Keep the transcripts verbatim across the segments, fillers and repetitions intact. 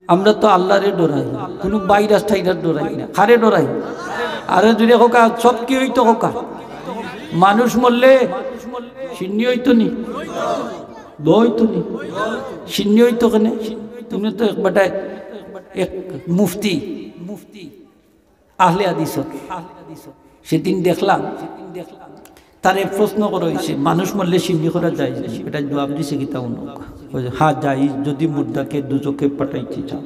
আমরা তো আল্লাহরে ডরাই, কুনু ভাইরাস টাইরাস ডরাই না। কারে ডরাই? আরো জুরে কউক্কা, সব কি অইতো কউক্কা? মানুষ মরলে শিন্নি অইতো নি? দোয়া অইতো নি? শিন্নি অইতো কেনে? তুমি তো এক বেটায়, এক মুফতি, মুফতি আহলে হাদিস, সেদিন দেখলাম, তারে প্রশ্ন করা অইছে, "মানুষ মরলে শিন্নি করা যায়?" এটা জবাব দিছে কিতা হুনো? কয়, "হ্যাঁ, যায়, যদি মুর্দাকে দুজখে পাঠাইতে চাও।"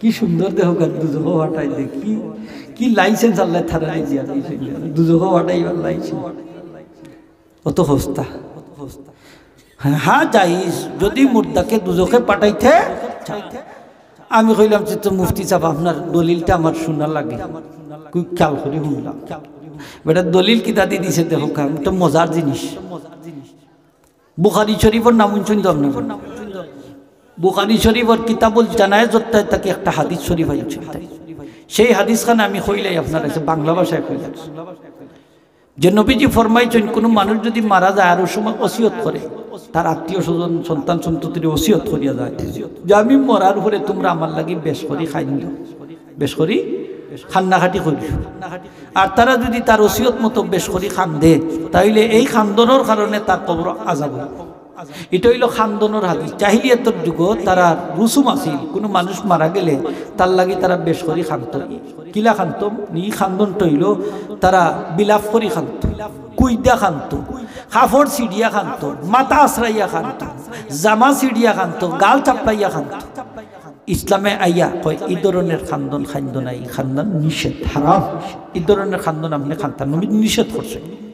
কি সুন্দর দেখো, দুজখো পাঠাই দে, কি, কি লাইসেন্স আল্লাহ তারারে দিয়া দিছে, দুজখো পাঠাইবার লাইসেন্স। অত হস্তা। হ্যাঁ, হ্যাঁ, জায়েজ, যদি মুর্দাকে দুজখে পাঠাইতে চাও। আমি কইলাম যে, "তো মুফতি সাব, আপনার দলিলটা আমার শোনা লাগে।" খুব খেয়াল করি শুনলাম। বেটা দলিল কিতা দি দিছে দেখো, কারণ তো মজার জিনিস। বুখারী শরীফর নাম শুনছইন তো আপনারা? বুখারী শরীফর কিতাবুল জানায়েজ অধ্যায় থাকি একটা হাদিস শরীফ আনছইন। সেই হাদিসখান আমি কইলাই আপনার কাছে, বাংলা ভাষায় কইলাই। যে নবীজি ফরমাইছইন, কুনু মানুষ যদি মারা যায় আর অউ সময় ওসিয়ত করে, তার আত্মীয় স্বজন, সন্তান সন্ততিরে ওসিয়ত করিয়া যায় যে, "আমি মরার পরে তুমরা আমার লাগি বেশ করি খাইন দিও, বেশ করি কান্নাকাটি করিও।" আর তারা যদি তার ওসিয়ত মতো বেশ করি কান্দে, তাইলে এই কান্দনর কারণে তার কবর আজাব অইবো। ইটা অইলো কান্দনর হাদিস। জাহিলিয়াতর যুগো তারার রুসুম আছিল, কুনু মানুষ মারা গেলে তার লাগি তারা বেশ করি কান্দতো। কিলা কান্দতো? ই কান্দনটা অইলো তারা বিলাপ করি কান্দতো, কুইদা কান্দতো, কাপড় ছিড়িয়া কান্দতো, মাথা আছড়াইয়া কান্দতো, জামা ছিড়িয়া কান্দতো, গাল চাপড়াইয়া কান্দতো। ইসলামে আইয়া কয়, "ই ধরনের কান্দন কাইন্দো না, ই কান্দন নিষেধ, হারাম। ই ধরনের কান্দন আপনে কান্দতা না।" নবী নিষেধ করছইন।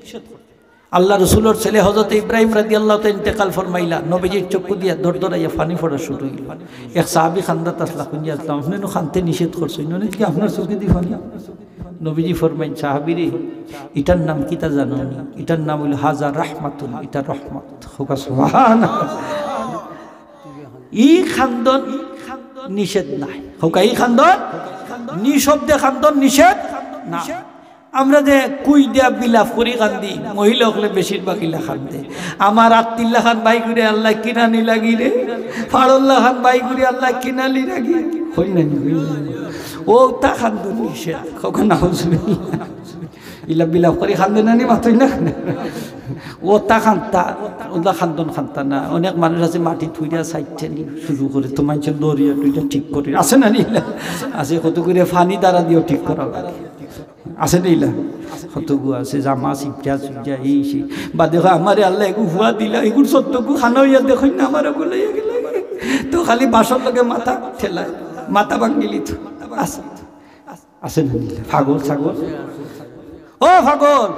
আল্লাহ রসুলর ছেলে হযরত ইব্রাহিম রাদিয়াল্লাহু তাআলা ইন্তেকাল ফরমাইলা, নবীজির চক্ষু দিয়া দরদরাইয়া পানি পড়া শুরু অইলো। এক সাহাবী কান্দাত আছলা, কইন, "ইয়া রাসুলাল্লাহ, আপনে নু কানতে নিষেধ করছইন, নু কি আপনার চক্ষু দি পানি?" নবীজি ফরমাইন, "সাহাবীরে, ইটার নাম কিতা জানো নি? ইটার নাম অইলো হাজা রাহমাতুন, ইটা রহমত।" কউক্কা সুবহানাল্লাহ। ই কান্দন নিষেধ নায়। কউক্কা, ই কান্দন, নিঃশব্দে কান্দন নিষেধ না। আমরা যে কুইদা বিলাপ করি কান্দি, মহিলা অকলে বেশিরভাগ ইলা কান্দে। "আমার আত্তির লাখান বাই করে আল্লাহ কিনা নি লাগি রে, ফাড়র লাখান বাই করে আল্লাহ কিনা নি লাগি।" কইন না নি, কইন না নি। অউ তা কান্দন নিষেধ। কউক্কা নাউজুবিল্লাহ। ইলা বিলাপ করি কান্দে না নি, মাতইন না। অউ তা কান্দতা, অউলা কান্দন কান্দতা না। অনেক মানুষ আছে মাটি থুইরা সাইডে নি শুরু করে, তো মানষে দরিয়া টুইটা ঠিক করে। আছে না নি ইলা? আছে, কত করে পানি দ্বারা দিও ঠিক করা লাগে। আছে নি ইলা? কতগু আছে, জামা ছিপটা ছুইটা, এই সেই। বাদে কয়, "আমারে আল্লাহ এগু ফুয়া দিলা, এগুর সত্যগু খানা অইয়া দেখইন না, আমার ওগু লইয়া গেলা।" তো খালি বাঁশর লগে মাথা ঠেলায়, মাথা ভাঙ্গিলিতো। আছে, আছে না নি ইলা? পাগল ছাগল। ও পাগল,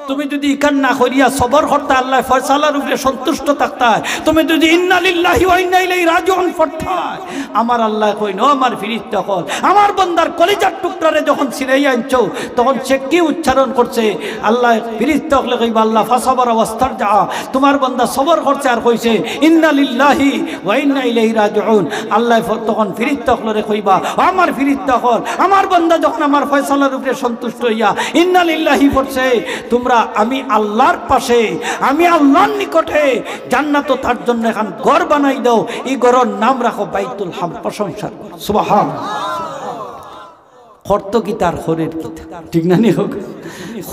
তুমি যদি ইখান না করিয়া সবর করতা, আল্লাহর ফয়সালার উপরে সন্তুষ্ট থাকতায়, তুমি যদি ইন্না লিল্লাহি ওয়া ইন্না ইলাইহি রাজিউন পড়তায়, আমার আল্লায় কইন, "ও আমার ফিরিস্তা অকল, আমার বন্দার কলিজার টুকরারে যখন ছিনাইয়া আনছো, তখন সে কি উচ্চারণ করছে?" আল্লায় ফিরিস্তা অকলে কইবা, "আল্লাহ ফাসাবারা ওয়াস্তারজা, তোমার বন্দা সবর করছে আর কইছে, 'ইন্না লিল্লাহি ওয়া ইন্না ইলাইহি রাজিউন।'" আল্লায় ফ-, তখন ফিরিস্তা অকলরে কইবা, "ও আমার ফিরিস্তা অকল, আমার বন্দা যখন আমার ফয়সালার উপরে সন্তুষ্ট অইয়া 'ইন্না লিল্লাহি' পড়ছে, তোমরা আমি আল্লাহর পাশে, আমি আল্লাহর নিকটে জান্নাতো তার জন্য এখান ঘর বানাই দাও, ই ঘরর নাম রাখো বাইতুল হাম।" প্রশংসা। সুবহান। করতো কিতা আর করের কিতা, ঠিক না নি কউক্কা?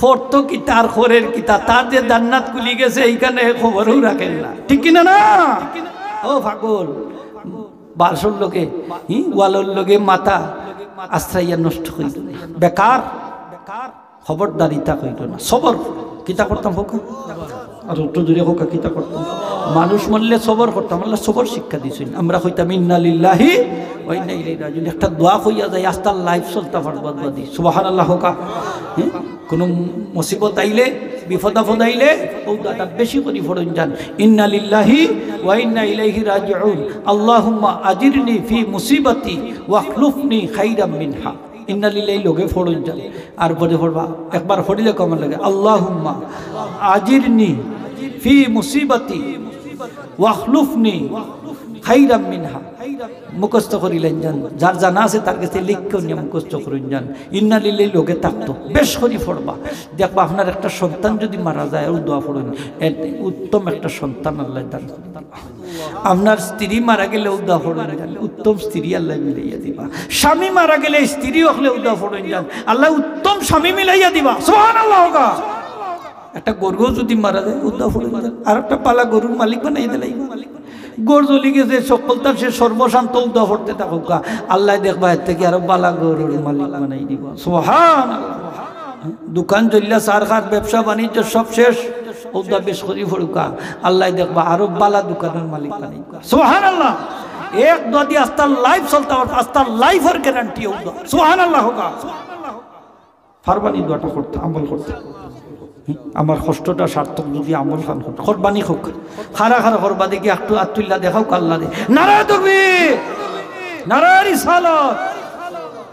করতো কিতা আর করের কিতা, তার যে জান্নাত খুলি গেছে, ইখানে খবরও রাখের না, ঠিক কিনা না? ও পাগল, বাঁশর লগে, হি, ওয়ালর লগে মাথা আশ্রয়া নষ্ট করিও না। বেকার খবরদারিতা করিও না। সবর কিতা করতাম কউক্কা? আর একটু জুরে কউক্কা, কিতা করতাম? মানুষ মরলে সবর করতাম। আল্লায় সবর শিক্ষা দিছইন। আমরা কইতাম, "ইন্না লিল্লাহি ওয়া ইন্না ইলাইহি রাজিউন।" একটা দোয়া কইয়া যাই, আস্তা life চলতা পারবা দোয়া দি। সুবহানাল্লাহ কউক্কা। হি? কুনু মুসিবত আইলে, বিপদ আপদ আইলে, অউ দোয়াটা বেশি করি পড়ইন যান। "ইন্না লিল্লাহি ওয়া ইন্না ইলাইহি রাজিউন। আল্লাহুম্মা আজিরনি ফি মুসিবাতি ওয়াখলুফনি খাইরাম মিনহা।" ইন্না লিল্লাহি লগে পড়ইন যান। আর পরে পড়বা, একবার পড়িলে কমন লাগে, "আল্লাহুম্মা আজিরনি ফি মুসিবাতি ওয়াখলুফনি খাইরাম মিনহা, মুখস্থ করিলাইন যান। যার জানা আছে তার গেছে লেখিয়া নিয়া মুখস্থ করইন যান। ইন্না লিল্লাহি লগে থাকতো, বেশ করি পড়বা। দেখবা আপনার একটা সন্তান যদি মারা যায়, অউ দোয়া পড়ইন, এর উত্তম একটা সন্তান আল্লায় দান করইন। আপনার স্ত্রী মারা গেলে অউ দোয়া পড়ইন যান, উত্তম স্ত্রী আল্লায় মিলাইয়া দিবা। স্বামী মারা গেলে স্ত্রী অকলে অউ দোয়া পড়ইন যান, আল্লায় উত্তম স্বামী মিলাইয়া দিবা। সুবহানাল্লাহ কউক্কা। একটা গরুও যদি মারা যায়, অউ দোয়া পড়ইন যান, আর একটা বালা গরুর মালিক বানাই দিলাইবা। গরু জ্বলি গেছে, সকলতা শেষ, সর্বশান্ত, অউ দোয়া পড়তে থাকউক্কা। আল্লায় দেখবা এর থাকি আরো বালা গরুর মালিক বানাই দিবা। সুবহানাল্লাহ। দোকান জ্বলিয়া ছারখার, ব্যবসা বাণিজ্য সব শেষ, অউ দোয়া বেশ করি পড়উক্কা। আল্লায় দেখবা আরো বালা দোকানর মালিক বানাই দিবা। সুবহানাল্লাহ। এক দোয়া দি আস্তা life চলতা পারবা, আস্তা life-র guarantee অউ দোয়া। সুবহানাল্লাহ কউক্কা। পারবা নি দোয়াটা করতা, আমল করতা? আমার কষ্টটা সার্থক যদি আমল খান করতা। কুরবানি কউক্কা। খাড়া খাড়া করবা দেখি, একটু আত তুলিয়া দেখাউক্কা আল্লারে। নারায়ে তাকবীর, নারায়ে রিসালাত।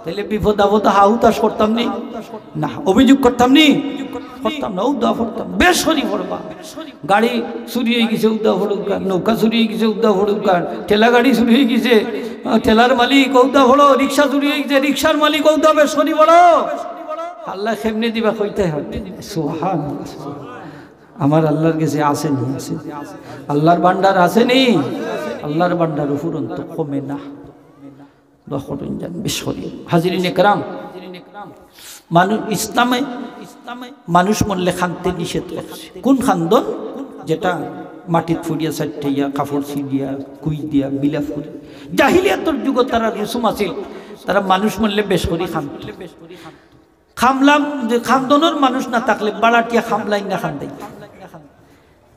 তাইলে বিপদ আপদ হাহুতাশ করতাম নি? না। অভিযোগ করতাম নি? করতাম না। অউ দোয়া পড়তাম, বেশ করি পড়বা। গাড়ি চুরি অই গেছে, অউ দোয়া পড়উক্কা। নৌকা চুরি অই গেছে, অউ দোয়া পড়উক্কা। ঠেলা গাড়ি চুরি অই গেছে, আহ, ঠেলার মালিক, অউ দোয়া পড়ো। রিক্সা চুরি অই গেছে, রিক্সার মালিক, অউ দোয়া বেশ করি পড়ো। আল্লায় কেমনে দিবা কইতায় পারতা নায়। সুবহানাল্লাহ। আমার আল্লার গেছে আছে নি? আছে। আল্লার ভান্ডার আছে নি? আল্লার ভান্ডার অফুরন্ত, কমে না। দোয়া করইন যান বেশ করি। হাজিরিনে কেরাম, মানুষ, ইসলামে মানুষ মরলে কানতে নিষেধ করছে। কুন কান্দন? যেটা মাটিত পড়িয়া, চাইরটা ইয়া, কাপড় ছিড়িয়া, কুই দিয়া, বিলাপ করি। জাহিলিয়াতর যুগো তারার রুসুম আছিল, তারা মানুষ মরলে বেশ করি কানতো। কামলা, যে কান্দনর মানুষ না থাকলে ভাড়াটিয়া কামলাইন না কান্দাইতো।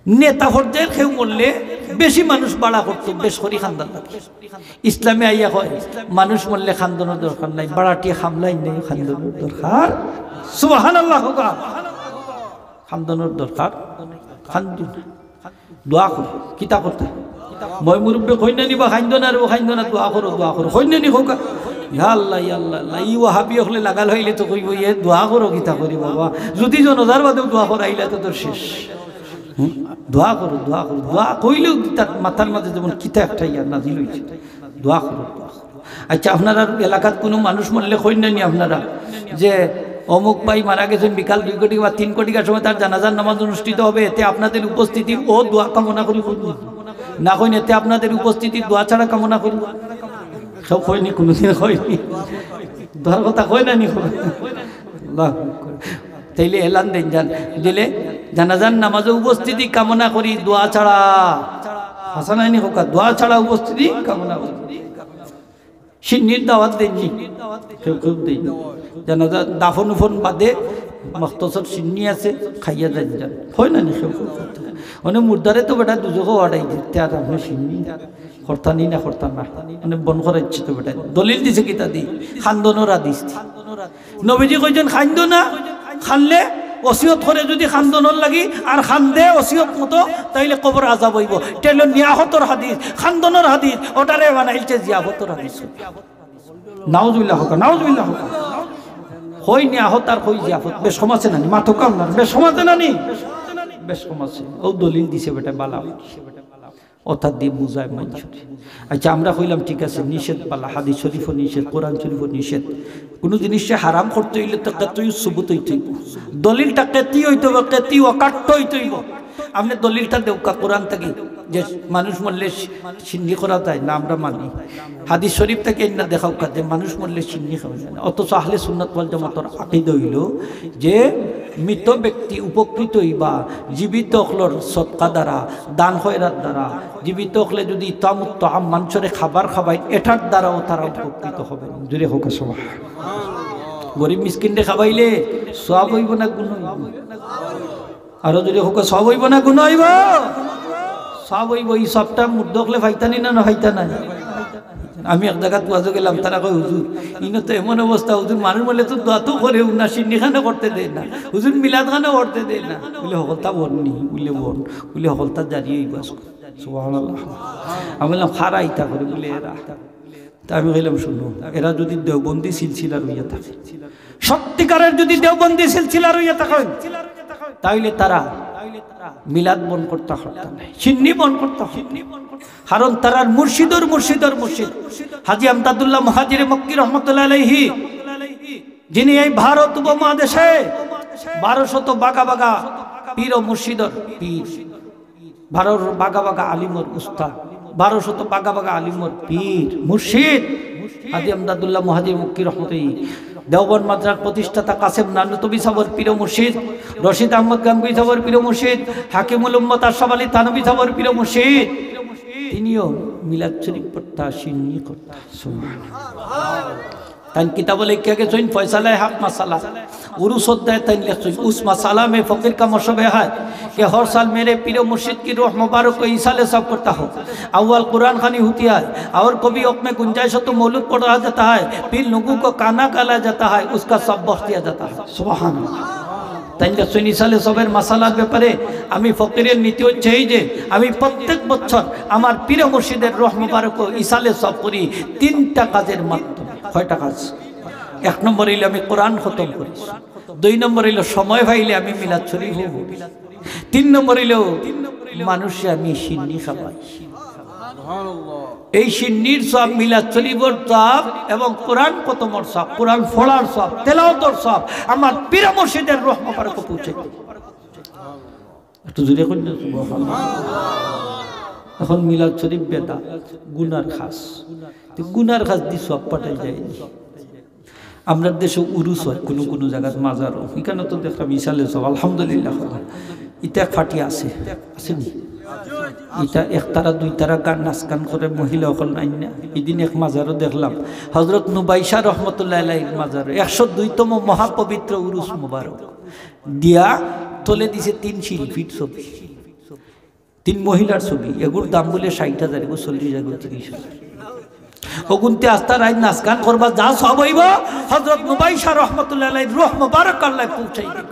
নেতা পর্যায়র কেউ মরলে বেশি মানুষ ভাড়া করতো, বেশ করি কান্দার লাগি। ইসলামে আইয়া কয়, মানুষ মরলে কান্দনর দরকার নাই, ভাড়াটিয়া কামলাইন নাই কান্দনর দরকার। সুবহানাল্লাহ কউক্কা। কান্দনর দরকার, কান্দো না। দোয়া করো, কিতা করতা? ময় মুরব্বি কইন না নি বা, কান্দো না রে, কান্দো না, দোয়া করো, দোয়া করো। কইন না নি কউক্কা? ইয়া আল্লাহ, ইয়া আল্লাহ, আল্লাহ। ই ওয়াহাবি অকলে লাগাল অইলে তো কইবো, "এ দোয়া করো, কিতা করি বাবা?" যদি জনাজার বাদেও দোয়া করাইলা তো তোর শেষ। হুম? দোয়া করো, দোয়া করো। দোয়া কইলেউ তার মাথার মাঝে যেমন কিতা একটা ইয়া নাজিল অইছে। দোয়া করো, দোয়া করো। আচ্ছা, আপনারার এলাকাত কুনু মানুষ মরলে কইন না নি আপনারা যে অমুক ভাই মারা গেছইন, বিকাল দুই কোটি বা তিন কোটিকার সময় তার জানাজার নামাজ অনুষ্ঠিত হবে, এতে আপনাদের উপস্থিতি ও দোয়া কামনা করি, কইন না? না কইন, এতে আপনাদের উপস্থিতি দোয়া ছাড়া কামনা করি? কেউ কইন নি, কুনুদিন কইন নি। দোয়ার কথা কইন না নি? আল্লাহু আকবার। তাইলে এলান দেইন যান, দিলে জানাজার নামাজো উপস্থিতি কামনা করি দোয়া ছাড়া। হাছা নায় নি কউক্কা? দোয়া ছাড়া উপস্থিতি কামনা করি। শিন্নির দাওয়াত দেইন নি? কেউ কেউ দেইন না। জানাজা দাফন উফন বাদে মখতসর শিন্নি আছে, খাইয়া যাইন যান। কইন না নি কেউ কেউ? মানে মুর্দারে তো বেটা দুজখো আড়াই দিতে আর আপনে শিন্নি করতা নি না করতা না। মানে বন্ধ করাইছে তো বেটা। দলিল দিছে কিতা দি? কান্দনর হাদিস দি। নবীজি কইছইন, "কান্দো না, কানলে ওসিয়ত করে যদি কান্দনর লাগি, আর কান্দে ওসিয়ত মতো, তাইলে কবর আজাব অইবো।" ইটা অইলো নিয়াহতর হাদিস, কান্দনর হাদিস, ওটারে বানাইলছে জিয়াফতর হাদিস। নাউজুবিল্লাহ কউক্কা, নাউজুবিল্লাহ কউক্কা। কই নিয়াহত আর কই জিয়াফত, বেশ কম আছে না নি? মাতউক্কা না, বেশ কম আছে না নি? বেশ কম আছে। অউ দলিল দিছে বেটা, বালা। অতা দি বুঝায় মানুষরে। আচ্ছা, আমরা কইলাম ঠিক আছে, নিষেধ বালা, হাদিস শরীফও নিষেধ, কোরআন শরীফও নিষেধ। কুনু জিনিসরে হারাম করতে অইলে তো কাতই সুবুত অইতে অইবো, দলিলটা কাতই অইতে অইবো, কাতই অকাট্য অইতে অইবো। আপনে দলিলটা দেউক্কা কোরআন থাকি যে মানুষ মরলে শি-, শিন্নি করা যায় না, আমরা মানি। হাদিস শরীফ থাকি আইন্না দেখাউক্কা যে মানুষ মরলে শিন্নি খাওয়া যায় না। অথচ আহলে সুন্নাত ওয়াল জামাতর আকিদা অইলো যে মৃত ব্যক্তি উপকৃত অইবা জীবিত অকলর সদকা দ্বারা, দান খয়রাত দ্বারা, জীবিত অকলে যদি ইতামুত তাআম মানষরে খাবার খাবাইন, এটার দ্বারাও তারা উপকৃত হইবা। জোরে কউক্কা সুবহান। গরিব মিসকিনরে খাবাইলে সওয়াব অইবো না গুনা অইবো? আরো জোরে কউক্কা, সওয়াব অইবো না গুনা অইবো? সওয়াব অইবো। ই সওয়াবটা মুর্দা অকলে পাইতা নি না, না পাইতা নায়? আমি এক জাগাত ওয়াজো গেলাম, তারা কয়, "হুজুর, ইনো তো এমন অবস্থা, হুজুর, মানুষ মরলে তো দোয়া তো করেউ না, শিন্নি খানো করতে দেয় না, হুজুর, মিলাদ খানো করতে দেয় না।" বুলে, "হকলতা বন নি?" বুলে, "বন।" বুলে, "হকলতা জারি অইবো আজকে।" সুবহানাল্লাহ। আমি বললাম, "কারা ইতা করে?" বুলে, "এরা।" তে আমি কইলাম, "হুনো, এরা যদি দেওবন্দি সিলসিলার অইয়া থাকে, সত্যিকারের যদি দেওবন্দি সিলসিলার অইয়া থাকে, তাইলে তারা মিলাদ বন করতা পারতা নায়, শিন্নি বন করতা পারতা নায়।" কারণ তারার মুর্শিদর মুর্শিদর মুর্শিদ হাজী আমদাদুল্লাহ মুহাজিরে মক্কি রহমতুল্লাহ আলাইহি, যিনি এই ভারত উপমহাদেশে বারোশত বাগা বাগা পীর ও মুর্শিদর পীর, বারো বাগা বাগা আলিমর উস্তাদ, বারোশত বাগা বাগা আলিমর পীর মুর্শিদ হাজী আমদাদুল্লাহ মুহাজির মক্কি রহমতুল্লাহ। দেওবন্দ মাদ্রাসার প্রতিষ্ঠাতা কাসেম নানুতুবি সাবর পীর ও মুর্শিদ, রশিদ আহমদ গাঙ্গুহি সাবর পীর ও মুর্শিদ, হাকিমুল উম্মত আশরাফ আলী থানভী সাবর পীর ও মুর্শিদ। তিনিও মিলাদ শরীফ পড়তা, শিন্নি করতা। সুবহানাল্লাহ। তাইন কিতাবো লেখিয়া গেছইন, ফয়সালায়ে হক মাসালা, উরুস অধ্যায়ে তাইন লেখছইন, "উস মাসালা মে ফকির কা মশরব হায়, কে হর সাল মেরে পীর ও মুর্শিদ কি রুহ মুবারক কো ইসালে সওয়াব করতা হো। আউয়াল কুরআন খানি হুতি হায়, অউর কভি অউক মে গুঞ্জাইশ হো তো মৌলুদ পড়া জাতা হায়, ফির লোগো কো কানা কালা জাতা হায়, উসকা সওয়াব বখশ দিয়া জাতা হায়।" সুবহানাল্লাহ। তাইন লেখছইন ইসালে সওয়াবর মাসালার ব্যাপারে, "আমি ফকিরের নীতি হচ্ছে এই যে আমি প্রত্যেক বছর আমার পীর ও মুর্শিদের রুহ মুবারক কো ইসালে সওয়াব করি তিনটা কাজের মাধ্যমে।" কয়টা কাজ? এক নম্বর অইলো আমি কোরআন খতম করি, দুই নম্বর অইলো সময় পাইলে আমি মিলাদ শরীফ পড়ি, তিন নম্বর অইলো মানুষরে আমি শিন্নি খাওয়াই। এই শিন্নির সওয়াব, মিলাদ শরীফর সওয়াব এবং কোরআন খতমর সওয়াব, কোরআন পড়ার সওয়াব, তেলাওয়াতর সওয়াব আমার পীর মুর্শিদের রুহ মুবারক পৌঁছাই দেই। একটু জোরে কইন না, সুবহানাল্লাহ। এখন মিলাদ শরীফ বেদাত, গুনার কাজ। তো গুনার কাজ দি সওয়াব পাঠাই যায়নি। আমরার দেশো উরুস হয়, কুনু কুনু জাগাত মাজারও। ইখানো তো দেখলাম ইসালে সওয়াব, আলহামদুলিল্লাহ। ইতা এক ফাটি আছে, আছে নি? ইতা একতারা দুইতারা গান, নাচ গান করে মহিলা অকল নাইন না। ইদিন এক মাজারও দেখলাম, হজরত নুবাইশা রহমতুল্লাহ আলাইহির মাজারও একশো দুইতম মহাপবিত্র উরুস মুবারক দিয়া তলে দিছে তিন শিল্পীর ছবি। তিন মহিলার ছবি, এগুর দাম বুলে ষাইট হাজার, এগু চল্লিশ হাজার, এগু তিরিশ হাজার। অগুনতে আস্তা রাইত নাচ গান করবা, যা সওয়াব অইবো, হজরত নুবাইশা রহমতুল্লাহ আলাইহির রুহ মুবারক আল্লায় পৌঁছাই দিবা।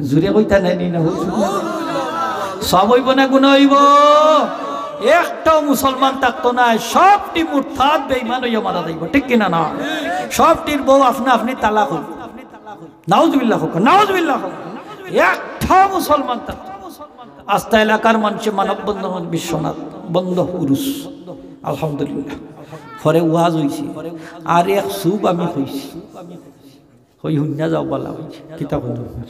জোরে কইতা নায় নি, না? সওয়াব অইবো না গুনা অইবো? একটাও মুসলমান থাকতো নায়, সবটি মুরতাদ বেঈমান অইয়া মারা যাইবো, ঠিক কিনা না? সবটির বউ আপনা আপনি তালাক অইবো। নাউজুবিল্লাহ কউক্কা, নাউজুবিল্লাহ কউক্কা। একটাও মুসলমান থাকতো। আস্তা এলাকার মানষে মানববন্ধন, বিশ্বনাথ বন্ধ, উরুস, আলহামদুলিল্লাহ। পরে ওয়াজ অইছে, আর এক সুব আমি কইছি, কই হুন্না যাও বালা অইছে, কিতা কইন?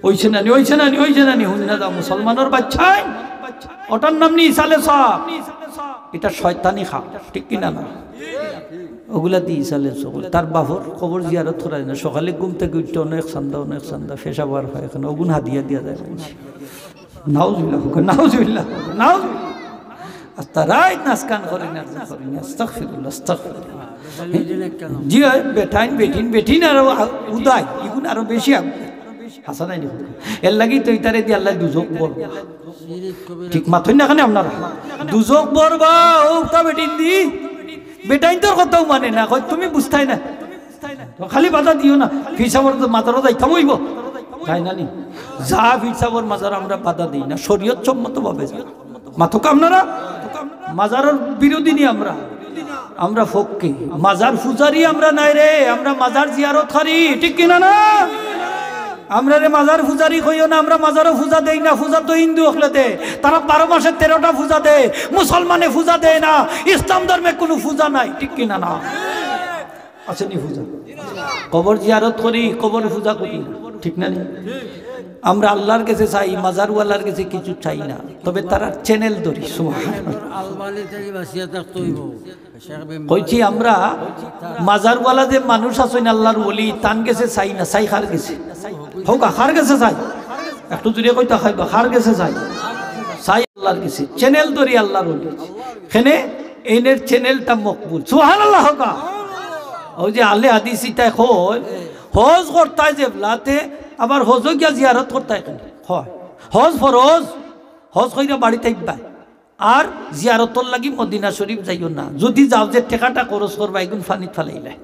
অইছে না নি, অইছে না নি, অইছে না নি, হুন্না যাও, মুসলমানর বাচ্চায়, ওটার নাম নি ইসালে সওয়াব। ইটা শয়তানি কাম, ঠিক কিনা না? অগুলা দি ইসালে সওয়াব। তার বাফর কবর জিয়ারত করা যায় না। সকালে ঘুম থাকি উঠতে অনেক চান্দা, অনেক চান্দা, পেশাব আর পায়খানা, অগুন হাদিয়া দিয়া যায় মানষে। নাউজুবিল্লাহ কউক্কা, নাউজুবিল্লাহ কউক্কা, নাউজুবিল্লাহ। আস্তা রাইত নাচ গান করি না, করি না, আস্তাগফিরুল্লাহ, আস্তাগফিরুল্লাহ। জি অয়, বেটাইন, বেটিন, বেটিন আরো উদাই, ইগুন আরো বেশি আগুন। হাছা নায় নি? এরলাগি তো ইতারে দি আল্লায় দুজখ ভরবা। ঠিক মাতইন না কেনে আপনারা? দুজখ ভরবা, অউক্কা বেটিন দি। বেটাইন্তর কথাও মানে না, কয়, "তুমি বুঝতায় না।" তো খালি বাধা দিও না। পীর সাবর মাজারো যাইতাম অইবো। যায় না নি? যা পীর সাবর মাজারো আমরা বাধা দেই না, শরীয়ত সম্মত ভাবে যা। মাতউক্কা আপনারা? মাজারর বিরোধী নি আমরা। আমরা পক্ষে। মাজার পূজারি আমরা নায় রে, আমরা মাজার জিয়ারতকারী, ঠিক কিনা না? আমরারে মাজার পূজারি কইও না, আমরা মাজারো পূজা দেই না, পূজা তো হিন্দু অকলে দে। তারা বারো মাসে তেরোটা পূজা দে, মুসলমানে পূজা দেয় না, ইসলাম ধর্মে কুনু পূজা নাই, ঠিক কিনা না? আছে নি পূজা? কবর জিয়ারত করি, কবর পূজা করি, ঠিক না নি? আমরা আল্লার গেছে চাই, মাজারওয়ালার গেছে কিচ্ছু চাই না, তবে তারার channel ধরি। সুবহানাল্লাহ। আলবানি থাকি বাঁচিয়া থাকতে অইবো। কইছি আমরা, মাজারওয়ালা যে মানুষ আছইন আল্লার ওলি, তান গেছে চাই না, চাই কার গেছে? কউক্কা, কার গেছে চাই? একটু জোরে কইতা কইবা, কার গেছে চাই? চাই আল্লার গেছে। Channel ধরি আল্লার ওলি। কেনে এইনর channelটা মকবুল। সুবহানাল্লাহ কউক্কা। অউ যে আহলে হাদিস ইতায় কয়, হজ করতায় যেবলাতে, আবার হজো গিয়া জিয়ারত করতায় কেনে? কয়, হজ ফরজ, হজ কইরা বাড়িত আইবা। আর জিয়ারতর লাগি মদিনা শরীফ যাইও না। যুদি যাও, যে টেকাটা খরচ করবা, ইগুন পানিত ফালাইলায়।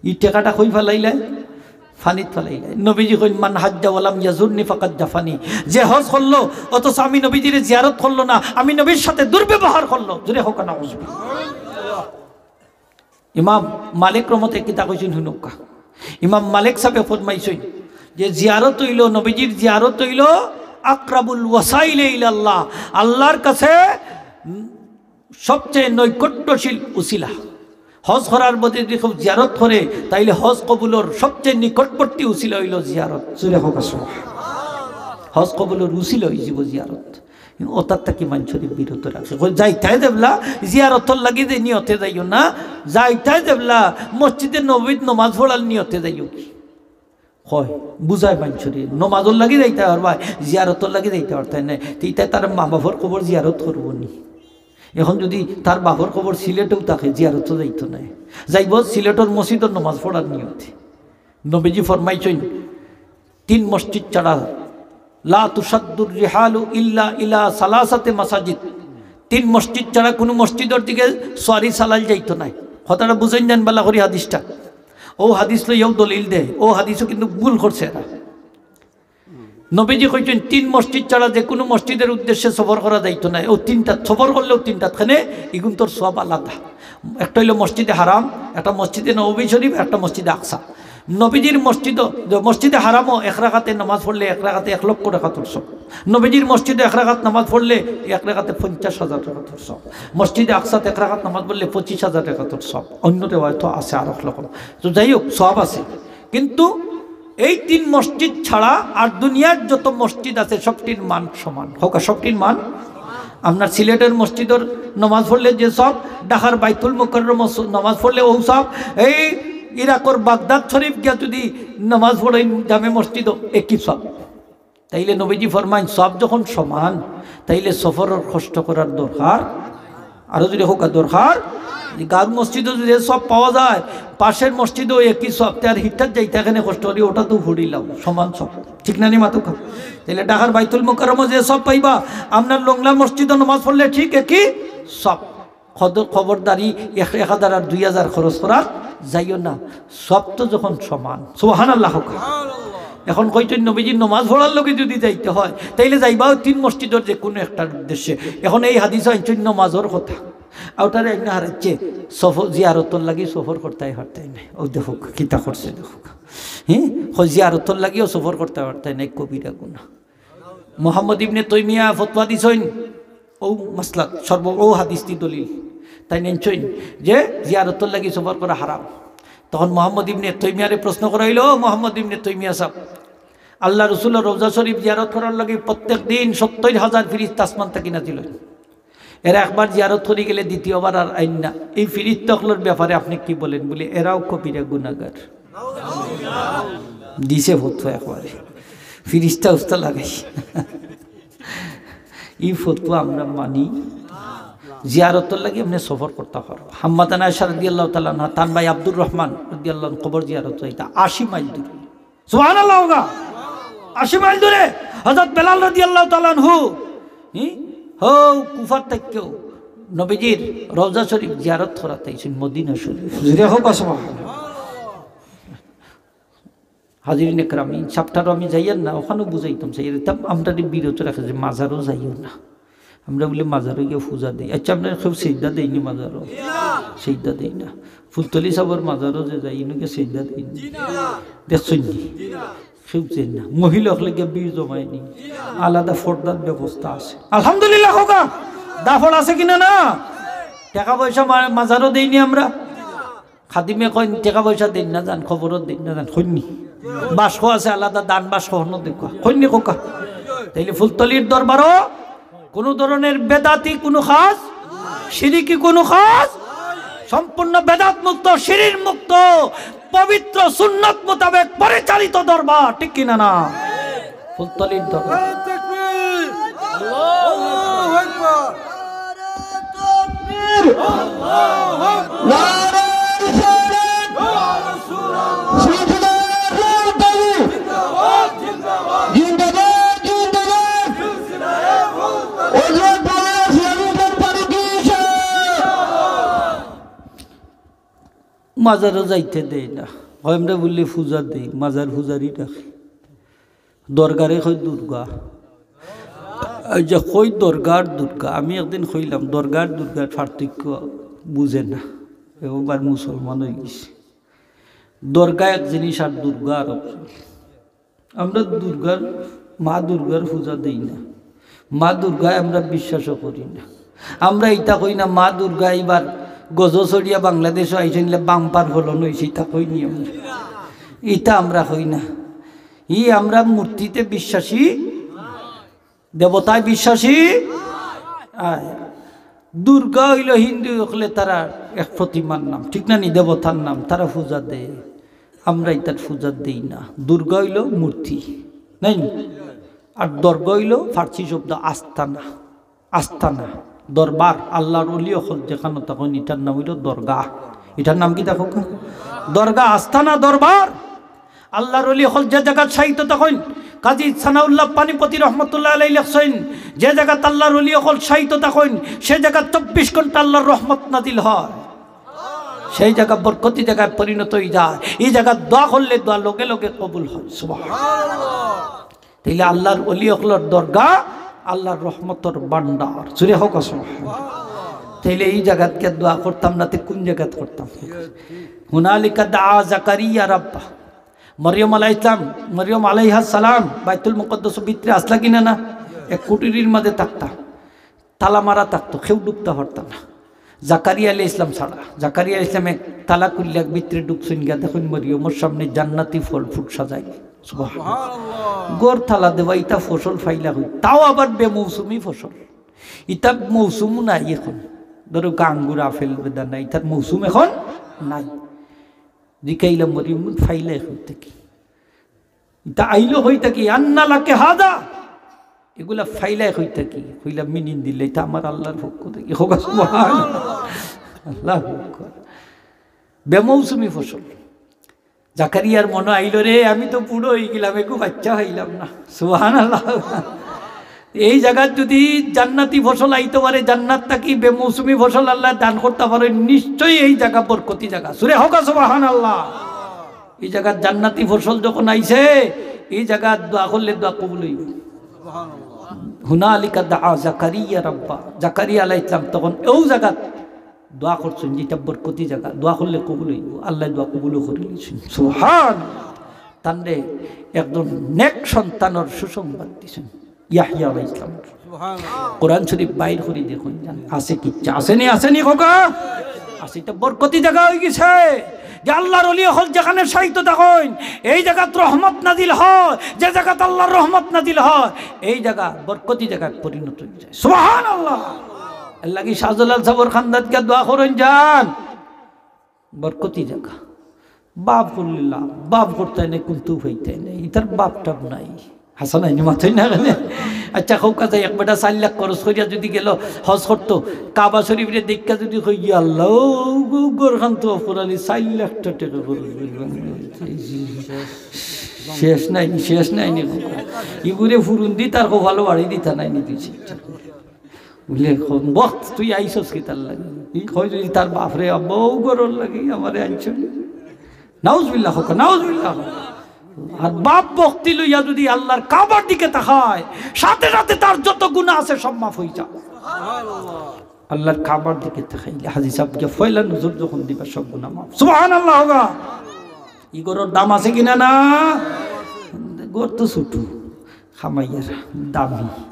ই টেকাটা কই ফালাইলায়? পানিত ফালাইলায়। নবীজি কইন, "মান হাজ্জা ওয়ালাম ইয়াজুরনি ফাকাদ জাফানি।" যে হজ করলো, অথচ আমি নবীজিরে জিয়ারত করলো না, আমি নবীর সাথে দুর্ব্যবহার করলো। জোরে কউক্কা, নাউজুবিল্লাহ। ইমাম মালিক রহমতে কিতা কইছইন হুনউক্কা। ইমাম মালিক সাবে ফরমাইছইন যে জিয়ারত অইলো, নবীজির জিয়ারত অইলো আকরাবুল ওয়াসাইলে ইলাল্লাহ, আল্লাহর কাছে সবচেয়ে নৈকট্যশীল উসিলা। হজ করার বাদে যদি কেউ জিয়ারত করে, তাইলে হজ কবুলর সবচেয়ে নিকটবর্তী উসিলা অইলো জিয়ারত। জোরে কউক্কা সুবহানাল্লাহ। হজ কবুলর উসিলা অইযিবো জিয়ারত। অতার থাকি মানষরে বিরত রাখে। কয়, "যাইতায় যেবলা, জিয়ারতর লাগি যে নিয়তে যাইও না, যাইতায় যেবলা, মসজিদে নববীত নমাজ পড়ার নিয়তে যাইও।" কয়, বুঝায় মানষরে, নমাজর লাগি যাইতায় পারবায়, জিয়ারতর লাগি যাইতায় পারতায় নায়। তে ইতায় তার মা বাপর কবর জিয়ারত করবো নি? এখন যদি তার বাপর কবর সিলেটেও থাকে, জিয়ারতো যাইতো নায়, যাইবো সিলেটর মসজিদর নমাজ পড়ার নিয়তে। নবীজি ফরমাইছইন, তিন মসজিদ ছাড়া, লা তুশাদ্দুর রিহালু ইল্লা ইলা সালাসাতে মাসাজিদ, তিন মসজিদ ছাড়া কুনু মসজিদর দিকে সোয়ারি চালাইল যাইতো নায়। কথাটা বুঝইন যান বালা করি হাদিসটা। অউ হাদিস লইয়াউ দলিল দেয়, অউ হাদিসও কিন্তু ভুল করছে এরা। নবীজি কইছইন, তিন মসজিদ ছাড়া যে কুনু মসজিদর উদ্দেশ্যে সফর করা যাইতো নায়। অউ তিনটাত সফর করলেও তিনটাত কেনে, ইগুনতর সওয়াব আলাদা। একটা অইলো মসজিদে হারাম, একটা মসজিদে নববী শরীফ, একটা মসজিদে আকসা। নবীজির মসজিদও, মসজিদে হারামও এক রাকাতে নামাজ পড়লে এক রাকাতে এক লক্ষ রাকাতর সওয়াব। নবীজির মসজিদে এক রাকাত নামাজ পড়লে এক রাকাতে পঞ্চাশ হাজার রাকাতর সওয়াব। মসজিদে আকসাত এক রাকাত নামাজ পড়লে পঁচিশ হাজার রাকাতর সওয়াব। অন্য রেওয়ায়তও আছে আরক রকম। তো যাই হোক, সওয়াব আছে। কিন্তু এই তিন মসজিদ ছাড়া আর দুনিয়ার যত মসজিদ আছে, সবটির মান সমান। কউক্কা, সবটির মান। আপনার সিলেটের মসজিদর নামাজ পড়লে যে সওয়াব, ঢাকার বাইতুল মুকাররম নামাজ পড়লে অউ সওয়াব, এই ইরাকর বাগদাদ শরীফ গিয়া যদি নামাজ পড়েন জামে মসজিদও একই সওয়াব। তাইলে নবীজি ফরমাইন, সওয়াব যখন সমান, তাইলে সফরর কষ্ট করার দরকার। আরো জোরে কউক্কা, দরকার। যে গাঁওর মসজিদও যদি সওয়াব পাওয়া যায়, পাশের মসজিদও একই সওয়াব, তে আর হিটার যাইতা কেনে কষ্ট করি, অটা তো পড়িলাম, সমান সওয়াব। ঠিক না নি মাতউক্কা? তাইলে ঢাকার বাইতুল মুকাররমও যে সওয়াব পাইবা, আপনার লংলা মসজিদও নামাজ পড়লে ঠিক একই সওয়াব। খদ-, খবরদারি এক, এক হাজার আর দুই হাজার খরচ করাত যাইও না, সওয়াব তো যখন সমান। সুবহানাল্লাহ কউক্কা। এখন কইছইন নবীজির নমাজ পড়ার লগে যদি যাইতে হয়, তাইলে যাইবা অউ তিন মসজিদর যে কুনু একটার উদ্দেশ্যে। এখন এই হাদিসও আনছইন নমাজর কথা। অটারে আইনা হারাইছে, সফর, জিয়ারতর লাগি সফর করতায় পারতায় নায়। অউ দেখউক্কা, কিতা করছে দেখউক্কা। হ্যাঁ, কয় জিয়ারতর লাগিও সফর করতায় পারতায় নায়, কবিরা গুনাহ। মোহাম্মদ ইবনে তৈমিয়া ফতোয়া দিছইন, অউ মাসলাত, সর্ব, অউ হাদিসটি দলিল। তাইন আনছইন যে জিয়ারতর লাগি সফর করা হারাম। তখন মোহাম্মদ ইবনে তৈমিয়ারে প্রশ্ন করা অইলো, "ও মোহাম্মদ ইবনে তৈমিয়া সাব, আল্লার রসুলর রওজা শরীফ জিয়ারত করার লাগি প্রত্যেক দিন সত্তইর হাজার ফিরিস্তা আসমান থাকি নাজিল অইন। এরা একবার জিয়ারত করি গেলে দ্বিতীয়বার আর আইন না। এই ফিরিস্তা অকলর ব্যাপারে আপনে কি বলেন?" বলে, "এরাও কবিরা গুনাগার।" দিছে ফতোয়া একবারে। ফিরিস্তা উস্তা লাগাই। ই ফতোয়া আমরা মানি। জিয়ারতর লাগি আপনে সফর করতা পারবা। আম্মাজান আয়েশা রাদিয়াল্লাহু তাআলা আনহা, তান ভাই আব্দুর রহমান রাদিয়াল্লাহু আনহু কবর জিয়ারত যাইতা আশি মাইল দূরে। সুবহানাল্লাহ কউক্কা। আশি মাইল দূরে। হযরত বেলাল রাদিয়াল্লাহু তাআলা আনহু, হি? হউ কুফার থাকিও নবীজির রওজা শরীফ জিয়ারত করাত আইছইন, মদিনা শরীফ। জোরে কউক্কা সুবহানাল্লাহ। হাজিরিন একরাম, ই chapter-ও আমি যাইয়ার না, অখানও বুঝাইতাম চাই, ইটা আমরারে বিরত রাখে যে মাজারো যাইও না। আমরা বুলে মাজারো গিয়া পূজা দেই। আচ্ছা, আপনারা কেউ সেজদা দেইনি মাজারো? সেজদা দেই না। ফুলতলি সাবর মাজারো যে যাই, ইনো গিয়া সেজদা দেইনি। দেখছইন নি? কেউ দেইন না। মহিলা অকলে গিয়া ভিড় জমায়নি। আলাদা পর্দার ব্যবস্থা আছে। আলহামদুলিল্লাহ কউক্কা। দাফড় আছে কিনা না? টেকা পয়সা মা-, মাজারো দেইনি আমরা। খাদিমে কইন, "টেকা পয়সা দেইন না যান, কবরো দেইন না যান।" কইননি? বাক্স আছে আলাদা, দান বাক্স অনো দেখউক্কা। কইননি কউক্কা? তাইলে ফুলতলির দরবারো কুনু ধরনের বেদাতি কুনু কাজ, শিরিকি কুনু কাজ, সম্পূর্ণ বেদাত মুক্ত, শিরিক মুক্ত, পবিত্র সুন্নত মোতাবেক পরিচালিত দরবার, ঠিক কিনা না? ফুলতলির দরবার। নারায়ে তাকবীর! আল্লাহু আকবার! নারায়ে তাকবীর! আল্লাহু আকবার! নারায়ে রিসালাত! ইয়া রাসূলুল্লাহ! জিন্দাবাদ, জিন্দাবাদ! জিন্দাবাদ, জিন্দাবাদ! সিলসিলায়ে ফুলতলি! হযরত মাওলানা সিরাজুদ্দিন ফারুকী সাহেব! মাজারো যাইতে দেয় না। কয়, "আমরা বুলে পূজা দেই, মাজার পূজারি ডাকে।" দরগারে কয় দুর্গা। এই যে কয় দরগার দুর্গা, আমি একদিন কইলাম, দরগার দুর্গার পার্থক্য বুঝে না। এবার মুসলমান অইগেছে। দরগা এক জিনিস আর দুর্গা আর এক জিনিস। আমরা দুর্গার মা দুর্গার পূজা দেই না, মা দুর্গায় আমরা বিশ্বাসও করি না। আমরা ইতা কই না, মা দুর্গা এবার গজো চড়িয়া বাংলাদেশো আইছইন, বাম্পার ফলন অইছে, ইতা কই নি আমরা। ইতা আমরা কই না। ই আমরা মূর্তিতে বিশ্বাসী, দেবতায় বিশ্বাসী। আয়, দুর্গা অইল হিন্দু অকলে তারার এক প্রতিমার নাম, ঠিক না নি? দেবতার নাম, তারা পূজা দেয়। আমরা ইতার পূজা দেই না। দুর্গা অইল মূর্তি, নাই নি? আর দরগা অইল ফার্সি শব্দ আস্তানা। আস্তানা, দরবার, আল্লাহর ওলি অকল যেখানো থাকইন, ইটার নাম অইল দরগা। ইটার নাম কিতা? দরগা, আস্তানা, দরবার। আল্লাহর ওলি অকল যে জাগাত শায়িত থাকইন, কাজী সানাউল্লাহ পানিপতি রহমতুল্লাহ আলাইহি লেখছইন, যে জাগাত আল্লাহর ওলি অকল শায়িত থাকইন, সে জাগাত চব্বিশ ঘন্টা আল্লাহর রহমত নাজিল হয়, সেই জাগা বরকতি জাগায় পরিণত অই যায়। ই জাগাত দোয়া করলে দোয়া লগে লগে কবুল হয়। সুবহানাল্লাহ। তাইলে আল্লাহর ওলি অকলর দরগা আল্লাহর রহমতর ভান্ডার। জুরে কউক্কা সুবহানাল্লাহ। তাইলে ই জাগাত গিয়া দোয়া করতাম না, তে কুন জাগাত করতাম? হুনালিকা দাআ জাকারিয়া রাব্বা। মরিয়ম আলাইহিস সালাম, মরিয়ম আলাইহাস সালাম বাইতুল মুকাদ্দাসর ভিতরে আছলা কিনা না? এক কুটিরির মাঝে থাকতা, তালা মারা থাকতো, কেউ ঢুকতা পারতা না। জাকারিয়া আলাইহিস সালাম ছাড়া। জাকারিয়া আলাইহিস সালামে তালা খুলিয়া ভিতরে ঢুকছইন গিয়া, দেখইন মরিয়মর সামনে জান্নাতি ফল fruit সাজাইল। সুবহানাল্লাহ। ঘর তালা দেওয়া, ইতা ফসল পাইলা কই? তাও আবার বেমৌসুমি ফসল। ইতা মৌসুম নাই এখন। ধরো আঙ্গুর, আপেল, বেদানা, ইতার মৌসুম এখন নাই। জিকাইলা মরিয়ম, পাইলায় কই থাকি? ইতা আইলো কই থাকি? আন্না লাকি হাযা? ইগুলা পাইলায় কই থাকি? কইলা, মিন ইন্দিল্লাহ, ইতা আমার আল্লাহর পক্ষ থাকি। কউক্কা সুবহানাল্লাহ। আল্লাহু আকবার। বেমৌসুমি ফসল। জাকারিয়ার মনো আইলো, রে, আমি তো বুড়া অইগেলাম, একটু বাচ্চা পাইলাম না। সুবহানাল্লাহ। এই জাগাত যদি জান্নাতি ফসল আইতো পারে, জান্নাত থাকি বেমৌসুমি ফসল আল্লায় দান করতা পারে, নিশ্চয়ই এই জাগা বরকতি জাগা। জুরে কউক্কা সুবহানাল্লাহ। ই জাগাত জান্নাতি ফসল যখন আইছে, ই জাগাত দোয়া করলে দোয়া কবুল অইবো। হুনালিকা দাআ জাকারিয়া রাব্বা। জাকারিয়া আলাইহিস সালাম তখন অউ জাগাত দোয়া করছইন, যেটা বরকতি জাগা, দোয়া করলে কবুল অইবো। আল্লায় দোয়া কবুলও করি নিছইন। সুবহান। তানরে একজন নেক সন্তানর সুসংবাদ দিছইন। ইয়াহইয়া আলাইহিস সালাম। সুবহানাল্লাহ। কোরআন শরীফ বাইর করি দেখইন যান, আছে কিচ্ছা? আছে নি, আছে নি কউক্কা? আছে, ইটা বরকতি জাগা অইগেছে। যে আল্লাহর ওলি অকল যেখানে শায়িত থাকইন, এই জাগাত রহমত নাজিল হয়, যে জাগাত আল্লাহর রহমত নাজিল হয়, এই জাগা বরকতি জাগাত পরিণত অই যায়। সুবহানাল্লাহ। এরলাগি শাহজালাল সাবর খান্দাত গিয়া দোয়া করইন যান। বরকতি জাগা। বাপ করলে লাভ, বাপ করতায় নাই, কুন্তা পাইতায় নাই, ইতার বাপ টাপ নাই। হাছা নায় নি, মাতইন না কেনে? আচ্ছা, কউক্কা চাই, এক বেটা চাইর লাখ খরচ করিয়া যদি গেল হজ করতো, কাবা শরীফরে দেখিয়া যদি কই, "ইয়া আল্লাহ, অউ ঘরখান তো অপরাধী, চাইর লাখ টেকা খরচ করিয়া।" শেষ নাই নি, শেষ নাই নি। ইগুরে ফুরুন্দি তার কপালো বাড়ি দিতা নায় নি, দুই চাইরটা। বুলে, "কোন বখত তুই আইছস কিতার লাগি?" ই কয় যদি তার বাপরে, "আব্বা, অউ ঘরর লাগি আমারে আনছইন।" নাউজুবিল্লাহ কউক্কা, নাউজুবিল্লাহ কউক্কা। আর বাপ ভক্তি লইয়া যদি আল্লাহর কাবার দিকে তাকায়, সাথে সাথে তার যত গুনাহ আছে সব মাফ অই যায়। আল্লাহর কাবার দিকে তাকাইলে হাজি সাব গিয়া পয়লা নজর যখন দিবা, সব গুনাহ মাফ। সুবহানাল্লাহ কউক্কা। ই ঘরর দাম আছে কিনা না? ঘর তো ছোট, কামাইয়ার দামি।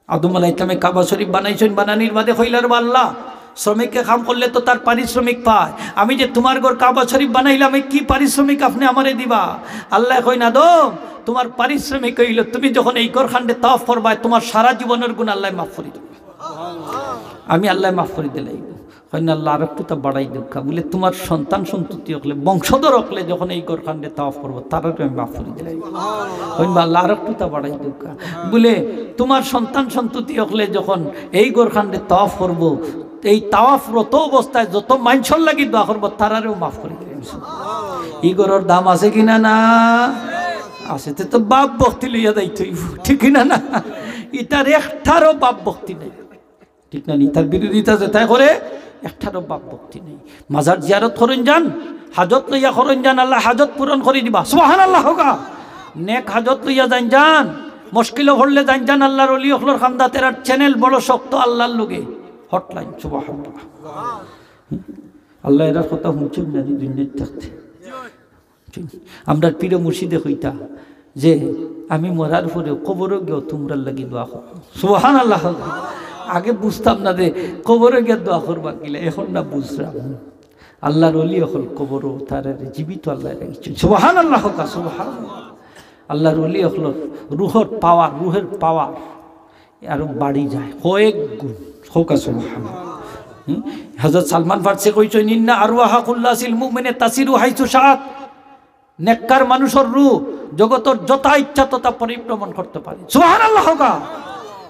আদম আলাইহিস সালামে কাবা শরীফ বানাইছইন, বানানির বাদে কইলা, "রে আল্লাহ, শ্রমিকে কাম করলে তো তার পারিশ্রমিক পায়। আমি যে তুমার ঘর কাবা শরীফ বানাইলাম, এই কি পারিশ্রমিক আপনে আমারে দিবা?" আল্লায় কইন, "আদম, তুমার পারিশ্রমিক অইলো, তুমি যখন এই ঘরখানরে তাওয়াফ করবায়, তুমার সারা জীবনর গুনাহ আল্লায় মাফ করি দিবা। আমি আল্লায় মাফ করি দিলাইমু।" কইন, "আল্লাহ, আরেকটুতা বাড়াই দেউক্কা।" বুলে, "তুমার সন্তান সন্ততি অকলে, বংশধর অকলে যখন এই ঘরখানরে তাওয়াফ করবো, তারারে আমি মাফ করি দিলাইমু।" কইন, "বা আল্লাহ, আরেকটুতা বাড়াই দেউক্কা।" বুলে, "তুমার সন্তান সন্ততি অকলে যখন এই ঘরখানরে তাওয়াফ করবো, এই তাওয়াফরত অবস্থায় যত মানষর লাগি দোয়া করবো, তারারেও মাফ করি দিলাইমু।" ই ঘরর দাম আছে কিনা না? আছে। তে তো বাপ ভক্তি লইয়া যাইতে অইবো, ঠিক কিনা না? ইতার একটারও বাপ ভক্তি নাই। ঠিক না নি? তার বিরোধিতা যেতায় করে, একটারও বাপ ভক্তি নাই। মাজার জিয়ারত করইন যান, হাজত লইয়া করইন যান, আল্লায় হাজত পূরণ করি দিবা। সুবহানাল্লাহ কউক্কা। নেক হাজত লইয়া যাইন যান, মুশকিলো পড়লে যাইন যান, আল্লাহর ওলি অকলর খান্দাত, এরার channel বড় শক্ত আল্লাহর লগে, hotline। সুবহানাল্লাহ। আল্লায় এরার কথা হুনছইন না নি দুনিয়াত থাকতে? আমরার পীর মুর্শিদে কইতা, যে আমি মরার পরেও কবরো গিয়া তুমরার লাগি দোয়া করমু। সুবহানাল্লাহ। আগে বুঝতাম না যে কবরো গিয়া দোয়া করবা কিলা, এখন না বুঝরাম। আল্লাহর ওলি অকল কবরো তারারে জীবিত আল্লায় রাখছইন। সুবহানাল্লাহ কউক্কা, সুবহানাল্লাহ। আল্লাহর ওলি অকলর রুহর পাওয়ার, রুহের পাওয়ার আরো বাড়ি যায় কয়েক গুণ। কউক্কা সুবহানাল্লাহ। হুম? হযরত সালমান ফার্সি কইছইন, "ইন্না আরওয়াহা কুল্লাসিল মুমিনে তাসিরু হাইসু শাআত।" নেককার মানুষর রুহ জগতর যথা ইচ্ছা তথা পরিভ্রমণ করতে পারে। সুবহানাল্লাহ কউক্কা।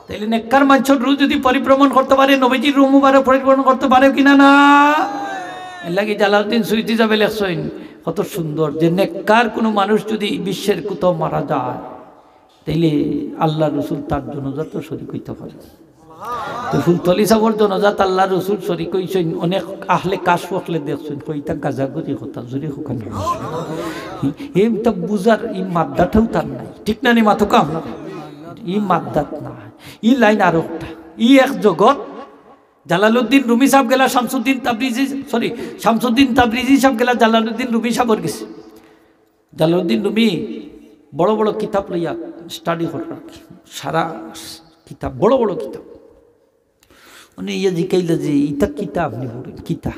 তাইলে নেককার মানুষর রুহ যদি পরিভ্রমণ করতে পারে, নবীজির রুহ মুবারক পরিভ্রমণ করতে পারে কিনা না? এর লাগি জালালউদ্দিন সুয়ুতী সাবে লেখছইন কত সুন্দর, যে নেককার কোনো মানুষ যদি বিশ্বের কোথাও মারা যায়, তাইলে আল্লাহর রসুল তার জানাজাত শরিক অইতে পারে। তো ফুলতলি সাবর জানাজাত আল্লাহর রসুল শরিক অইছইন, অনেক আহলে কাশফ অকলে দেখছইন, কই ইতা গাজাগুজি কথা, জুরে কউক্কা না। এইটা বুঝার ই মাদ্দাটাও তার নাই, ঠিক না নি মাতউক্কা আপনারা? ই মাদ্দাত না, ই লাইন আরোকটা, ই এক জগৎ। জালালউদ্দিন রুমি সাব গেলা Shamsuddin Tabrizi, sorry, Shamsuddin Tabrizi sub গেলা জালালউদ্দিন রুমি সাবর গেছে। জালালউদ্দিন রুমি বড় বড় কিতাব লইয়া স্টাডি কররা, সারা কিতাব, বড় বড় কিতাব। অনে ইয়া জিকাইলা যে, "ইতা কিতা আপনে পড়ইন, কিতা?"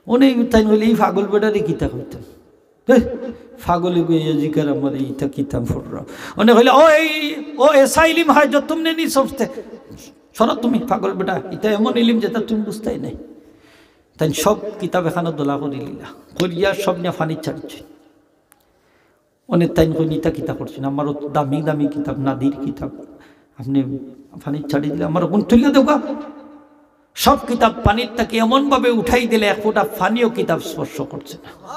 অনে তাইন কইলা, "ই পাগল বেটারে কিতা কইতাম? হে, পাগলে গো ইয়া জিকার আমারে, ইতা কিতা পড়রা?" অনে কইলা, "ও এই, ও এসা ইলিম হায় জো তুমনে নি সমঝতে। সরো তুমি পাগল বেটা, ইতা এমন ইলিম যেটা তুমি বুঝতায় নায়।" তাইন সব কিতাব একখানো দলা করিলিলা, করিয়া সব নিয়া পানিত ছাড়িছইন। অনে তাইন কইন, "ইতা কিতা করছইন? আমার অত দামি দামি কিতাব, নাদির কিতাব, আপনে পানিত ছাড়ি দিলা, আমার অগুন তুলিয়া দেউক্কা।" সব কিতাব পানির থাকি এমনভাবে উঠাই দিলা, এক ফোঁটা পানিও কিতাব স্পর্শ করছে না।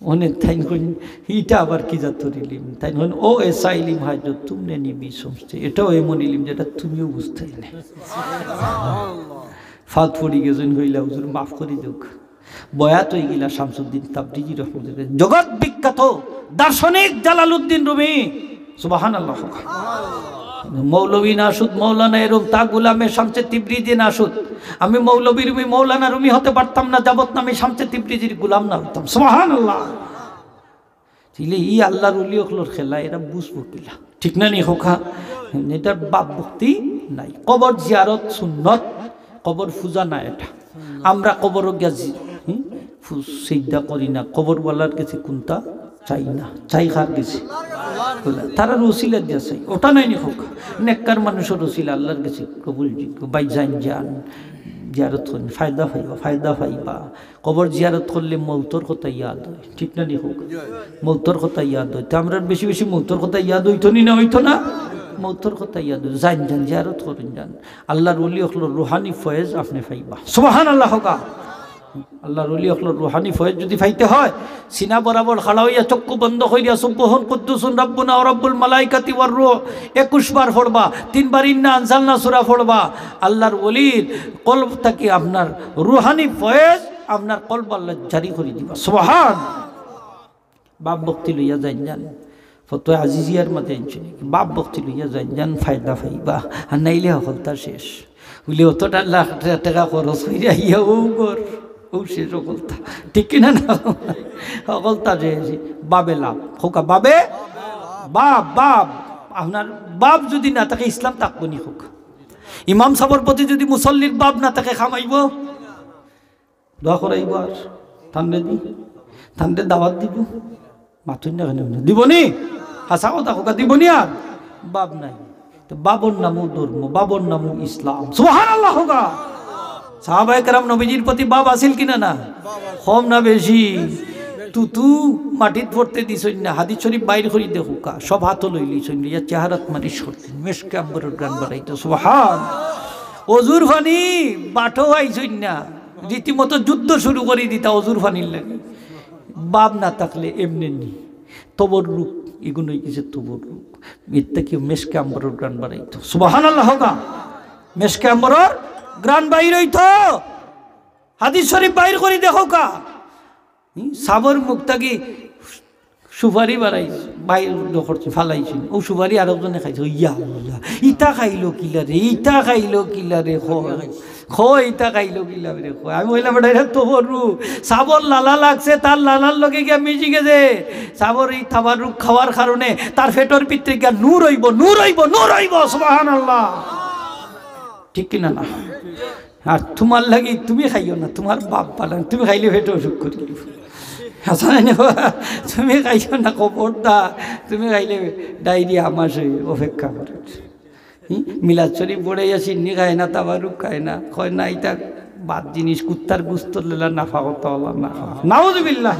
অনে তাইন কইন, "ইটা আবার কি জাতর ইলিম?" তাইন কইন, "ও এসা ইলিম হায় জো তুমনে নি ভি সমঝতে, এটাও এমন ইলিম যেটা তুমিও বুঝতায় নায়।" ফাত পড়ি গেছইন, কইলা, "হুজুর মাফ করি দেউক্কা।" বয়াত অইগেলা শামসুদ্দিন তাবরিজি রহমতুল্লাহ, জগৎ বিখ্যাত দার্শনিক জালালউদ্দিন রুমি। সুবহানাল্লাহ। মৌলভী নাসুদ, মৌলানা এরুম, তা গুলামে শামসে তিবরিজি নাসুদ। আমি মৌলভী রুমি, মৌলানা রুমি হতে পারতাম না, যাবত না আমি শামসে তিবরিজির গুলাম না অইতাম। সুবহানাল্লাহ। তাইলে ই আল্লাহর ওলি অকলর খেলা, এরা বুঝবো কিলা? ঠিক না নি কউক্কা? এটার বাপ ভক্তি নাই। কবর জিয়ারত সুন্নত, কবর পূজা না এটা। আমরা কবরো গিয়া জি-, হুম? ফু-, সিজদা করি না, কবরওয়ালার গেছে কুন্তা চাই না, চাই কার গেছে? তারার উসিলা দিয়া চাই, ওটা নায় নি কউক্কা। নেককার মানুষর উসিলা আল্লাহর গেছে কবুলযোগ্য। ভাইজান যান, জিয়ারত করইন, ফায়দা পাইবা, ফায়দা পাইবা। কবর জিয়ারত করলে মৌতর কথা ইয়াদ অয়, ঠিক না নি কউক্কা? মৌতর কথা ইয়াদ অয়। তে আমরার বেশি বেশি মৌতর কথা ইয়াদ অইতো নি না অইতো না? মৌতর কথা ইয়াদ অয়। যাইন, যাইন, জিয়ারত করইন, যান। আল্লাহর ওলি অকলর রুহানি ফয়েজ আপনে পাইবা। সুবহানাল্লাহ কউক্কা। আল্লাহর ওলি অকলর রুহানি ফয়েজ যদি পাইতে হয়, সিনা বরাবর খাড়া অইয়া চক্ষু বন্ধ করিয়া সুব্বুহুন কুদ্দুসুন রাব্বুনা ওয়া রাব্বুল মালাইকাতি ওয়ার রূহ একুশ বার পড়বা, তিনবার ইন্না আনজালনা সূরা পড়বা। আল্লাহর ওলির কলব থাকি আপনার রুহানি ফয়েজ আপনার কলব আল্লাহ জারি করি দিবা। সুবহান। বাপ ভক্তি লইয়া যাইন যান। ফতোয়া আজিজিয়ার মাঝে আনছে নাকি? বাপ ভক্তি লইয়া যাইন যান, ফায়দা পাইবা। আর নাইলে হকলতা শেষ। বুলে, "অতটা লাখ টা-, টাকা খরচ করিয়া আইয়া ও ঘর, ও শেষ হকলতা।" ঠিক কিনা না? হকলতা শেষ। বাবে লাভ। কউক্কা, বাবে? বাপ, বাপ। আপনার বাপ যদি না থাকে, ইসলাম থাকবো নি কউক্কা? ইমাম সাবর প্রতি যদি মুসল্লির বাপ না থাকে, কাম আইবো? দোয়া করাইবো আর তানরে দি, তানরে দাওয়াত দিবো। মাতুন না কেনে? দিবো নি? হাছা কথা কউক্কা, দিবো নি আর? বাপ নাই। তে বাপর নামও ধর্ম, বাপর নামও ইসলাম। সুবহানাল্লাহ কউক্কা। সাহাবায়ে কেরাম নবীজির প্রতি বাপ আছিল কিনা না? কম না বেশি? তুতু মাটিত পড়তে দিছইন না। হাদিস শরীফ বাইর করি দেখউক্কা। সব আতো লইলিছইন, ইয়া চেহারাত মালিশ করতেন। মেশকে আম্বরর ঘ্রাণ বাড়াইতো। সুবহান। অজুর পানি বাটো আইছইন না। রীতিমতো যুদ্ধ শুরু করি দিতা অজুর পানির লাগি। বাপ না থাকলে এমনে নি। তবররুক, ইগুন অইগেছে তবররুক। এর থাকি মেশকে আম্বরর ঘ্রাণ বাড়াইতো। সুবহানাল্লাহ কউক্কা। মেশকে আম্বরর ঘ্রাণ বাইর অইতো। হাদিস শরীফ বাইর করি দেখউক্কা। হুম, সাবর মুখ থাকি সুপারি বাড়াই, বাইর করছে, ফালাইছে। ও সুপারি আরকজনে খাইছে। ইয়া আল্লাহ, ইতা খাইলো কিলা রে, ইতা খাইলো কিলা রে, কয়। কয়, "ইতা খাইলো কিলা রে?" কয়, আমি কইলাম, "বেটা, ইটা তাবাররুক।" সাবর লালা লাগছে, তার লালার লগে গিয়া মিশি গেছে। সাবর ই তাবাররুক খাওয়ার কারণে তার পেটর ভিতরে গিয়া নূর অইবো, নূর অইবো, নূর অইবো। সুবহানাল্লাহ। ঠিক কিনা না? আর তুমার লাগি তুমি খাইও না, তুমার বাপ বালা, তুমি খাইলে পেটো অসুখ করি। হাছা নানি বা? তুমি খাইও না, খবরদার। তুমি খাইলে ডায়রিয়া আমার সেই অপেক্ষা করে। হুম? মিলাদ শরীফ পড়ে ইয়া শিন্নি খায় না, তাবারুক খায় না, কয় না, "ইটা বাদ জিনিস, কুত্তার গুস্তর লেলা নাফা করতে হলো না।" নাউজুবিল্লাহ।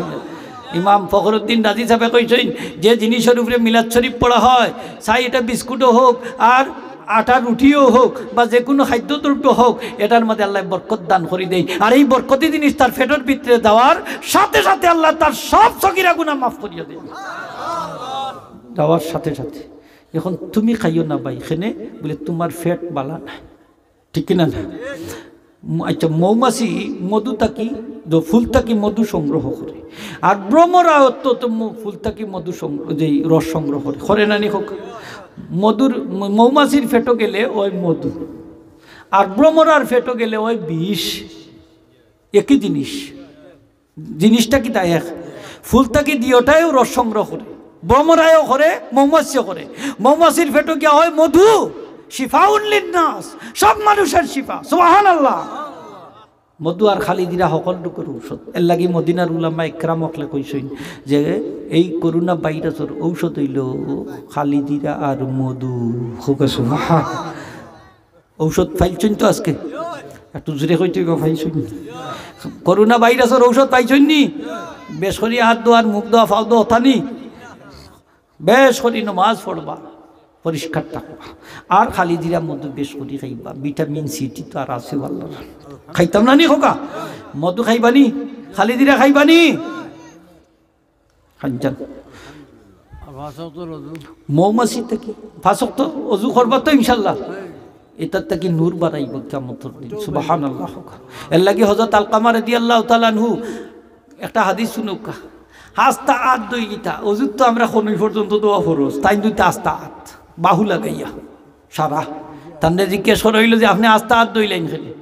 ইমাম ফখরুদ্দিন রাজি সাহেবে কইছইন, যে জিনিসর উপরে মিলাদ শরীফ পড়া হয়, চাই এটা বিস্কুটও হোক আর আটার রুটিও হোক বা যে কোনো খাদ্যদ্রব্য হোক, এটার মধ্যে আল্লাহ বরকত দান করি দেয়। আর এই বরকতি জিনিস তার পেটর ভিতরে যাওয়ার সাথে সাথে আল্লাহ তার সব সগিরা গুনাহ মাফ করিয়া দেয়, যাওয়ার সাথে সাথে। এখন তুমি খাইও না ভাই, এখানে বলে তুমার পেট বালা না, ঠিক কিনা না? ম-, আচ্ছা, মৌমাছি মধু থাকি, দ-, ফুল থাকি মধু সংগ্রহ করে, আর ভ্রমরা অত তো ম-, ফুল থাকি মধু সংগ্রহ, যে রস সংগ্রহ করে, করে না নি হোক? মধুর, ম-, মৌমাছির পেটো গেলে ওই মধু, আর ভ্রমরার পেটো গেলে ওই বিষ, একই জিনিস। জিনিসটা কিতা এক? ফুল থাকি দিওটায়ও রস সংগ্রহ করে, ভ্রমরায়ও করে, মৌমাছিও করে। মৌমাছির পেটো গিয়া হয় মধু, শিফাউন লিন্নাস, সব মানুষের শিফা। সুবহানাল্লাহ। মধু আর খালি জিরা হকল রোগর ঔষধ। এর লাগি মদিনার উলামা একরাম অকলে কইছইন যে এই করোনা ভাইরাসর ঔষধ অইলো খালি জিরা আর মধু। হোক সুবহান। ঔষধ পাইছইন তো আজকে? একটু জোরে কইতে গো, পাইছইন নি? করোনা ভাইরাসর ঔষধ পাইছইন নি? বেশ করি হাত ধোয়ার, মুখ ধোয়া, পাও ধোয়া, অতা নি? বেশ করি নমাজ পড়বা, পরিষ্কার থাকবা। আর খালি জিরা মধু বেশ করি খাইবা, ভিটামিন সি টি তো আর আছে ভালা। খাইতাম না নি খোকা? মধু খাইবা নি? খালি জিরা খাইবা নি? খাইতাম। আর পাঁচ ওয়াক্ত রোজা। মৌমাছি থাকি পাঁচ ওয়াক্ত অজু করবা তো ইনশাআল্লাহ। এটার থাকি নূর বাড়াইবো কিয়ামতর দিন। সুবহানাল্লাহ। এর লাগি হযরত আলকামা রাদিয়াল্লাহু তাআলা আনহু একটা হাদিস শুনউক্কা। আস্তা আত ধইলিতা, অজুত তো আমরা খনই পর্যন্ত ধোয়া ফরজ, তাইন ধইতা আস্তা আত, বাহু লাগাইয়া। সারা। তানরে জিজ্ঞেস করা অইলো যে, "আপনে আস্তা আত ধইলাইন কেনে?"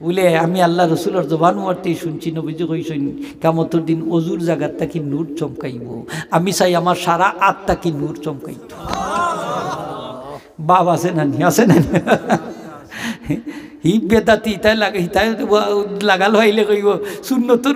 বুলে, "আমি আল্লার রসুলর জবান মুবারকতেই শুনছি, নবীজি কইছইন, কিয়ামতর দিন অজুর জাগাত থাকি নূর চমকাইবো। আমি চাই আমার সারা আত থাকি নূর চমকাইতো।" বাপ আছে না নি? আছে না নি? হি বেদাতি, ইতায় লাগা-, ইতায় লাগাল অইলে কইবো, "সুন্নতর